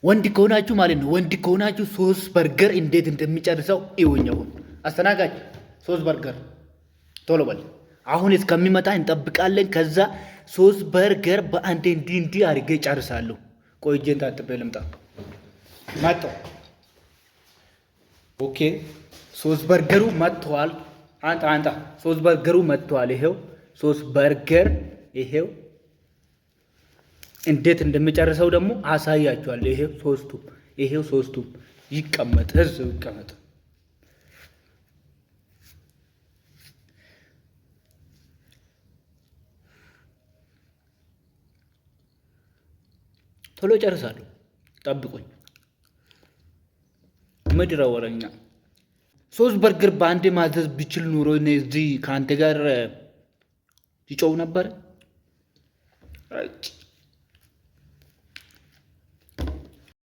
ወንድ ከሆናችሁ ማለት ነው። ወንድ ከሆናችሁ ሶስት በርገር እንዴት እንደሚጨርሰው እዩኝ። አሁን አስተናጋጅ ሶስት በርገር ቶሎ በል። አሁን እስከሚመጣ እንጠብቃለን። ከዛ ሶስት በርገር በአንዴ እንዲህ እንዲህ አድርጌ ጨርሳለሁ። ቆይ እጄን ታጥቤ ልምጣ። መጣሁ። Okay፣ ሶስት በርገሩ መጥተዋል። አንጣ አንጣ፣ ሶስት በርገሩ መጥተዋል። ይሄው ሶስት በርገር ይሄው እንዴት እንደሚጨርሰው ደግሞ አሳያችኋለሁ። ይሄው ሶስቱም፣ ይሄው ሶስቱም ይቀመጥ፣ እዚሁ ይቀመጥ። ቶሎ ጨርሳለሁ። ጠብቁኝ። ምድረ ወረኛ። ሶስት በርገር በአንዴ ማዘዝ ብችል ኑሮ እኔ እዚህ ከአንተ ጋር ይጮው ነበር።